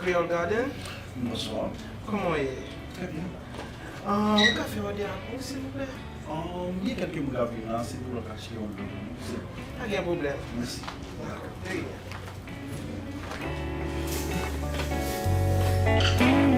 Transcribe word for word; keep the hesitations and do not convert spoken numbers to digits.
Creole Garden. Bonsoir. Kòman w ye? Très bien. Ah, ou ka fè òdè a pou, silvouplè? Um, gen kèlke moun k ap vin la, se pou lòt ka tcheke yon lòt moun. Pa gen pwoblèm. Mèsi. Dakò. Trè byen.